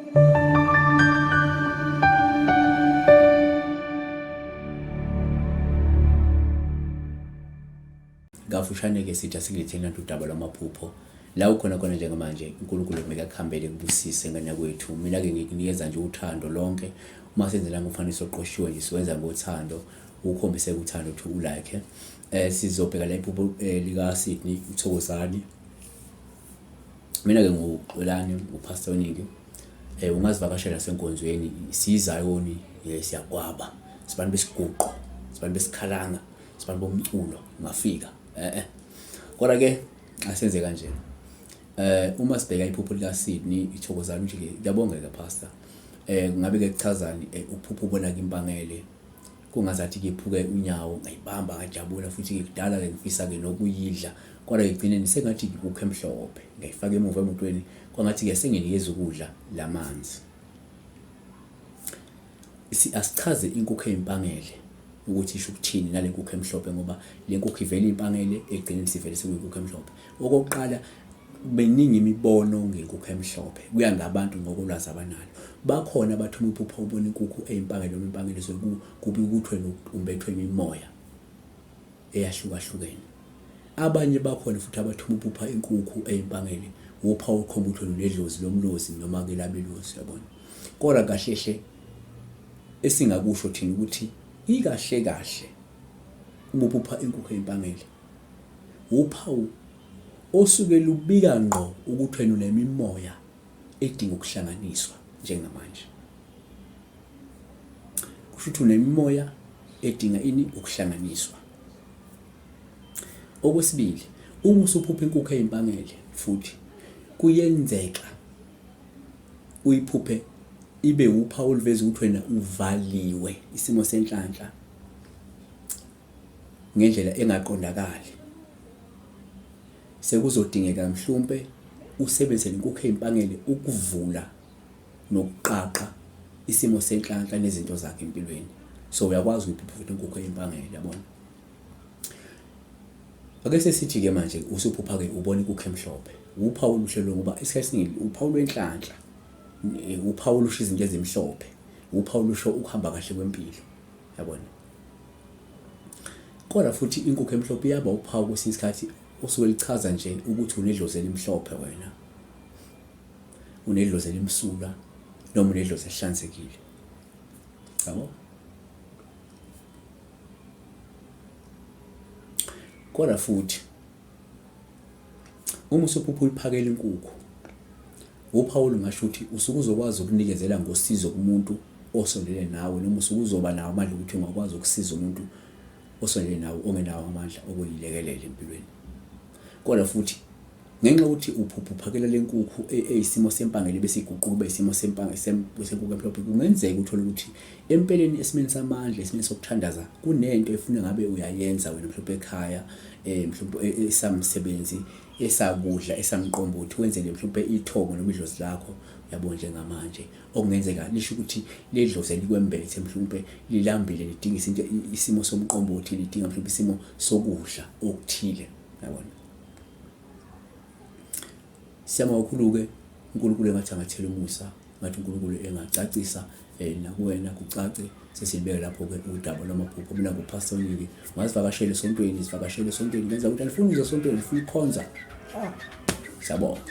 Kafushane-ke sithi asikuletheni nantu udaba lwamaphupho la ukhona khona njengamanje. UNkulunkulu kumele akuhambele, kubusise ngane yakwethu. Mina-ke ngikunikeza nje uthando lonke. Uma senzela ngomfanekiso oqoshiwe nje, siwenza ngothando, ukhombise uthando ukuthi ulike. Sizobheka la iphupho lika Sydney uThokozani. Mina-ke nguXolani, uPastor Oningi. Ungazivakashela senkonzweni, siyizayoni, siyakwaba, sibantu besiguqo, sibantu besikhalanga, sibantu bomculo, ungafika. Kodwa ke asenze kanje. Uma sibheka iphupho lika Sydney iThokozani, uthi ke kuyabongeka Pastor. Ngabe ke kuchazani uphupho ubona ke impangele kungazathi ke phuke unyawo, ngayibamba ngajabula, futhi ke kudala ke ngifisa ke nokuyidla, kodwa ekugcineni sengathi inkukhu emhlophe ngayifaka emuva emotweni, kwangathi ke senginikeza ukudla lamanzi. Asichaze inkukhu eyimpangele ukuthi isho ukuthini nale nkukhu emhlophe, ngoba le nkukhu ivele impangele, ekugcineni sivele sekuyinkukhu emhlophe. Okokuqala, beningi imibono ngenkukhu emhlophe, kuya ngabantu ngokolwazi abanalo. Bakhona abathi uma uphupha ubona inkukhu eyimpangele noma impangele kubi ukuthi wena umbethwe imimoya eyahlukahlukene. Abanye bakhona futhi abathi uma uphupha inkukhu eyimpangele wuphawu olukhomba ukuthi wena unedlozi lomlozi noma ke labelozi, yabona. Kodwa kahle hle esingakusho thina ukuthi ikahle kahle uma uphupha inkukhu eyimpangele wuphawu osuke lubika ngqo ukuthi wena unemimoya edinga ukuhlanganiswa njengamanje. Kusho ukuthi unemimoya edinga ini? Ukuhlanganiswa. Okwesibili, uma usuphupha inkukhu eyimpangele futhi kuyenzeka uyiphuphe ibe wuphawu oluveza ukuthi wena uvaliwe isimo senhlanhla ngendlela engaqondakali. Sekuzodingeka mhlumpe usebenzise lenkukhu eyimpangele ukuvula nokuqaqa isimo senhlanhla nezinto zakhe empilweni. So uyakwazi ukuyiphupha futhi inkukhu eyimpangele, yabona. Ake sesithi-ke manje usuphupha-ke ubona inkukhu emhlophe. Wuphawu oluhle lo, ngoba isikhathi esiningi uphawu lwenhlanhla, uphawu olusho izinto ezimhlophe, uphawu olusho ukuhamba kahle kwempilo, yabona. Kodwa futhi inkukhu emhlophe iyaba uphawu kwesinye isikhathi osuke lichaza nje ukuthi unedlozi elimhlophe wena, unedlozi elimsulwa noma unedlozi elihlanzekile, yabo. Kodwa futhi uma usuphupha uyiphakela inkukhu, uphawu lungasho ukuthi usuke uzokwazi ukunikezela ngosizo kumuntu osondele nawe, noma usuke uzoba nawo amandla ukuthi ungakwazi ukusiza umuntu osondele nawe ongenawo amandla okuyilekelela empilweni. Kodwa futhi ngenxa yokuthi uphupha uphakela le nkukhu eyisimo sempangele bese iguquka ibe isimo senkukhu emhlophe, kungenzeka uthole ukuthi empeleni esimeni samandla, esimeni sokuthandaza, kunento efuna ngabe uyayenza wena mhlawumbe ekhaya, mhlawumbe esamsebenzi, esakudla, esamqombothi, wenzele mhlawumbe ithongo noma idlozi lakho, yabo, njengamanje okungenzeka lisho ukuthi ledlozi elikwembethe mhlawumbe lilambile, lidinga isinto, isimo somqombothi, lidinga mhlawumbe isimo sokudla okuthile, yabona. Siyabonga kakhulu-ke, uNkulunkulu engathi angathela umusa, ngathi uNkulunkulu engacacisa nakuwena kucace. Sesilibeke lapho-ke udaba lwamaphupho. Mina nguPastor Oningi, ungazivakashela esontweni, zivakashele esontweni, ngenza ukuthi alifuni ukuza esontweni, lifuna ukukhonza. Siyabonga.